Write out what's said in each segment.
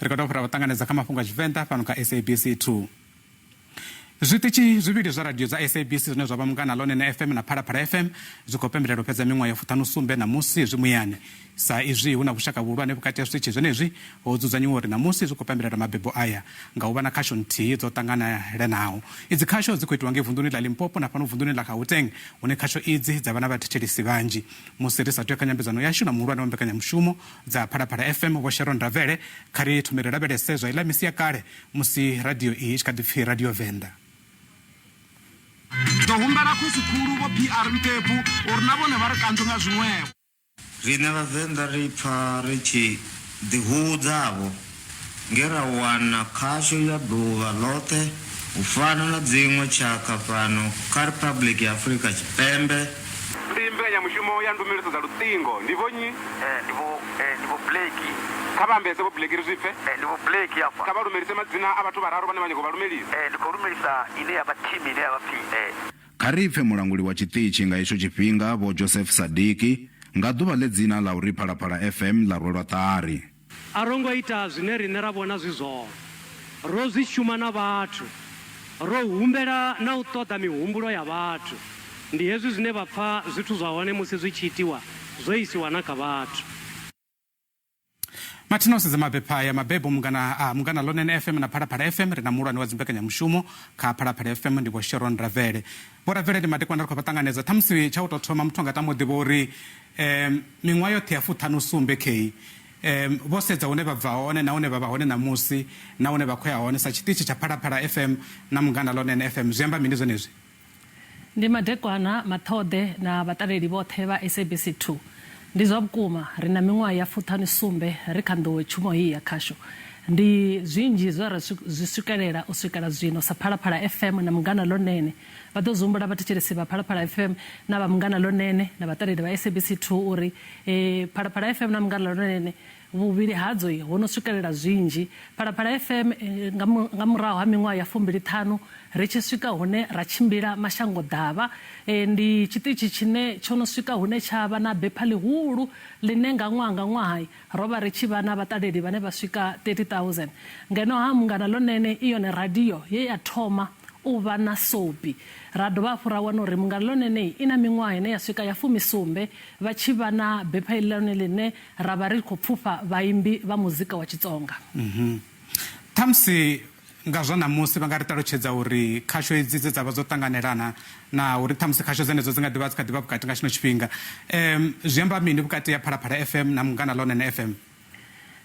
Ri khou dovha ra vha ṱanganedza kha mafhungo a Tshivenḓa fhano kha SABC 2. Zwiṱitshi zwivhili zwa radio dza SABC zwine zwa vha Munghana Lonene FM na Phalaphala FM zwi khou pembelela u fhedza miṅwaha ya fuṱhanu sumbe ṋamusi zwi muyani. Sa izwi hu na vhushaka vhuhulwane vhukati ha zwiṱitshi zwenezwi, ho dzudzanyiwa uri ṋamusi zwi khou pembelela mabebo aya nga u vha na khasho nthihi dzo ṱanganelanaho. Idzi khasho dzi khou itiwa ngei vunḓuni ḽa Limpopo na fhano vunḓuni ḽa Gauteng hune khasho idzi dza vha na vhathetshelesi vhanzhi. Musi ri sa athu ya kha nyambedzano yashu na muhulwane wa mbekanyamushumo dza Phalaphala FM Vho Sharon Ravele, kha ri thome ri lavhelese zwa iḽa misi ya kale musi radio iyi i tshi kha ḓi pfi Radio Venḓa. Ḓo humbela Khosikhulu Vho PR Mphephu uri na vhone vha ri kanzwe nga zwiṅwevho. Riṋe Vhavenḓa ri pfa ri tshi ḓihudza-vho nge ra wana khasho ya ḓuvha ḽoṱhe u fana na dziṅwe tshakha fhano kha Riphabuḽiki ya Afrika Tshipembe. Ndi mbekanyamushumo ya ndumeliso dza luṱingo. Ndi vho nnyi? Ndi vho, ndi Vho Blackie. Kha vha ambese Vho Blackie ri zwi pfe. Ndi Vho Blackie afha. Kha vha lumelise madzina a vhathu vhararu vhane vha nyaga u vha lumelisa. Ndi khou lumelisa ine ya vha team ine ya vha pfi. Kha ri pfe mulanguli wa tshiṱitshi nga hetsho tshifhinga, Vho Joseph Sadiki, nga ḓuvha ḽe dzina ḽa uri Phalaphala FM ḽa rwelwa ṱari. A ro ngo ita zwine riṋe ra vhona zwi zwone. Ro zwi shuma na vhathu. Ro humbela na u ṱoḓa mihumbulo ya vhathu. Ndi hezwi zwine vha pfa zwithu zwa hone musi zwi tshi itiwa zwo isiwa na kha vhathu. Mathina o sedza mabepha ya mabebo mungana a Munghana Lonene FM na Phalaphala FM ri na muhulwane wa dzimbekanyamushumo kha Phalaphala FM ndi Vho Sharon Ravele. Vho Ravele ndi madekwana ri khou vha ṱanganedza ṱhamusi tsha u tou thoma muthu anga tama u ḓivha uri um miṅwaha yoṱhe ya fuṱhanu sumbe kheyi um vho sedza hune vha bva hone na hune vha vha hone ṋamusi na hune vha khou ya hone sa tshiṱitshi tsha Phalaphala FM na Munghana Lonene FM zwi amba mini zwenezwi? Ndi madekwana maṱhoḓe na vhaṱaleli vhoṱhe vha SABC 2. Ndi zwa vhukuma, ri na miṅwaha ya fuṱhanu sumbe ri kha nḓowetshumo heyi ya khasho. Ndi zwinzhi zwe ra zwi swikelela u swikela zwino sa Phalaphala FM na Munghana Lonene. Vha ḓo zwi humbula vhathetshelesi vha Phalaphala FM na vha Munghana Lonene na vhaṱaleli vha SABC 2 uri Phalaphala FM na Munghana Lonene Vhuvhili hadzo ho no swikelela zwinzhi. Phalaphala FM nga nga murahu ha miṅwaha ya fumbili-ṱhanu ri tshi swika hune ra tshimbila mashango-ḓavha, ndi tshiṱitshi tshine tsho no swika hune tsha vha na bepha ḽihulu ḽine nga ṅwaha nga ṅwaha ro vha ri tshi vha na vhaṱaleli vhane vha swika 30,000. Ngeno ha Munghana Lonene i yone radio ye ya thoma u vha na sobi. Ra dovha hafhu ra wana uri Munghana Lonene i na miṅwaha ine ya swika ya fumisumbe vha tshi vha na bepha iḽi ḽone ḽine ra vha ri khou pfufha vhaimbi vha muzika wa Tshitsonga. Ṱhamusi nga zwa ṋamusi vha nga ri ṱalutshedza uri khasho idzi dze dza vha dzo ṱanganelana na uri ṱhamusi khasho dzenedzo dzi nga ḓi vha dzi kha ḓi vha vhukati nga tshino tshifhinga zwi amba mini vhukati ha Phalaphala FM na Munghana Lonene FM?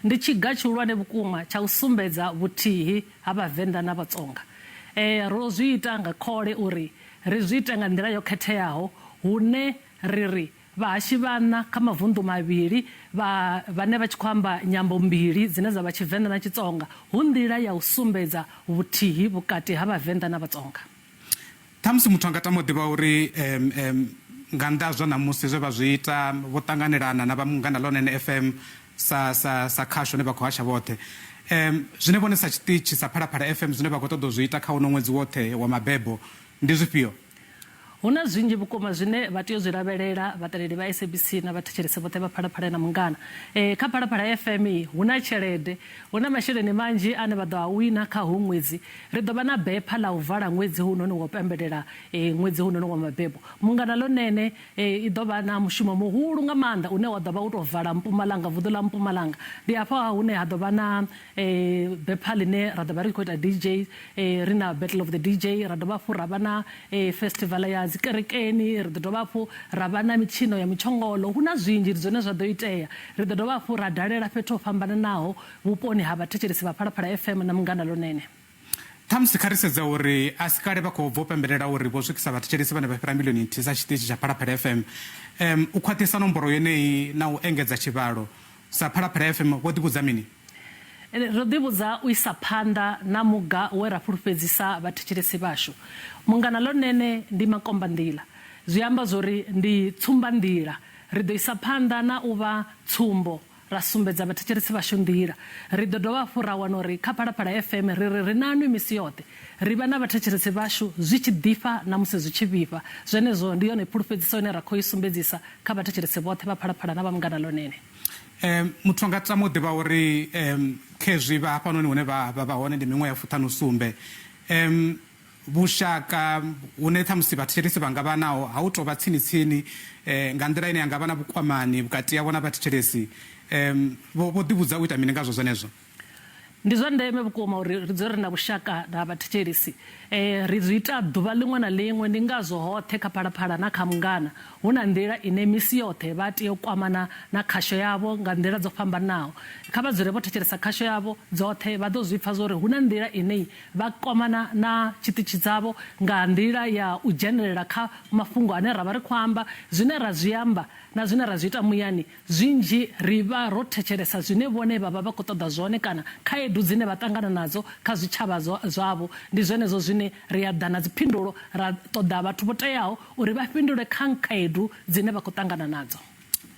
Ndi tshiga tshihulwane vhukuma tsha u sumbedza vhuthihi ha Vhavenḓa na Vhatsonga. Ro zwi ita nga khole uri ri zwi ite nga nḓila yo khetheaho hune ri ri Vhahashi vhaṋa kha mavunḓu mavhili vha vhane vha tshi khou amba nyambo mbili dzine dza vha Tshivenḓa na Tshitsonga hu nḓila ya u sumbedza vhuthihi vhukati ha Vhavenḓa na Vhatsonga. Ṱhamusi muthu a nga tama u ḓivha uri nga nnḓa ha zwa ṋamusi zwe vha zwi ita, vho ṱanganelana na vha Munghana Lonene FM sa, sa, sa khasho hune vha khou hasha vhoṱhe. Zwine vhone sa tshiṱitshi sa Phalaphala FM zwine vha khou ṱoḓa u zwi ita kha uno ṅwedzi woṱhe wa mabebo ndi zwifhio? Hu na zwinzhi vhukuma zwine vha tea u zwi lavhelela vhaṱaleli vha SABC na vhathetshelesi vhoṱhe vha Phalaphala na Mungana. Kha Phalaphala FM hu na tshelede, hu na masheleni manzhi ane vha ḓo a wina kha hoyu ṅwedzi. Ri ḓo vha na bepha ḽa u vala ṅwedzi hounoni wa u pembelela ṅwedzi hounoni wa mabebo. Mungana Lonene i ḓo vha na mushumo muhulu nga maanḓa une wa ḓo vha u tou vala Mpumalanga, vunḓu ḽa Mpumalanga. Ndi hafha hune ha ḓo vha na bepha ḽine ra ḓo vha ri khou ita DJ ri na Battle of the DJ, ra dovha hafhu ra vha na festival ya dzi kerekeni, ri ḓo dovha hafhu ra vha na mitshino ya mitshongolo. Hu na zwinzhi zwine zwa ḓo itea. Ri ḓo dovha hafhu ra dalela fhethu ho fhambananaho vhuponi ha vhathetshelesi vha Phalaphala FM na Munghana Lonene. Ṱhamusi kha ri sedze uri a si kale vha khou bva u pembelela uri vho swikisa vhathetshelesi vhane vha fhira milioni nthihi sa tshiṱitshi tsha Phalaphala FM. U khwaṱhisa nomboro yeneyi na u engedza tshivhalo sa Phalaphala FM vho ḓivhudza mini? Ro ḓivhudza u isa phanḓa na muga we ra fhulufhedzisa vhathetshelesi vhashu. Munghana Lonene ndi makombanḓila. Zwi amba zwori ndi tsumbanḓila. Ri ḓo isa phanḓa na u vha tsumbo, ra sumbedza vhathetshelesi vhashu nḓila. Ri ḓo dovha hafhu ra wana uri kha Phalaphala FM ri ri ri na nwi misi yoṱhe. Ri vha na vhathetshelesi vhashu zwi tshi ḓifha na musi zwi tshi vhifha. Zwenezwo ndi yone phulufhedziso ine ra khou i sumbedzisa kha vhathetshelesi vhoṱhe vha Phalaphala na vha Munghana Lonene. Muthu a nga tama u ḓivha uri khezwi vha hafhanoni hune vha vha vha hone ndi miṅwaha ya fuṱhanu sumbe, vhushaka hune ṱhamusi vhathetshelesi vha nga vha naho ha u tou vha tsini tsini nga nḓila ine ya nga vha na vhukwamani vhukati havho na vhathetshelesi, vho ḓivhudza u ita mini ngazwo zwenezwo? Ndi zwa ndeme vhukuma uri ri dzule ri na vhushaka na vhathetshelesi. Ri zwi ita ḓuvha ḽiṅwe na ḽiṅwe, ndi ngazwo hoṱhe kha Phalaphala na kha Mungana hu na nḓila ine misi yoṱhe vha tea u kwamana na khasho yavho nga nḓila dzo fhambanaho. Kha vha dzule vho thetshelesa khasho yavho dzoṱhe, vha ḓo zwi pfa zwa uri hu na nḓila ine vha kwamana na tshiṱitshi dzavho nga nḓila ya u dzhenelela kha mafhungo ane ra vha ri khou amba, zwine ra zwi amba na zwine ra zwi ita muyani. Zwinzhi ri vha ro thetshelesa zwine vhone vha vha vha khou ṱoḓa zwone kana khaedu dzine vha ṱangana nadzo kha zwitshavha zwavho. Ndi zwenezwo zwine ri a ḓa na dziphindulo ra ṱoḓa vhathu vho teaho uri vha fhindule kha khaedu dzine vha khou ṱangana nadzo.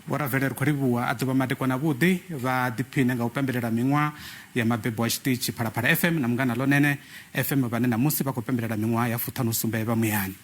Vho Ravele, ri khou livhuwa. A ḓuvha madekwana avhuḓi. Vha ḓiphine nga u pembelela miṅwaha ya mabebo a tshiṱitshi Phalaphala FM na Munghana Lonene FM vhane ṋamusi vha khou pembelela miṅwaha ya fuṱhanu-sumbe vha muyani.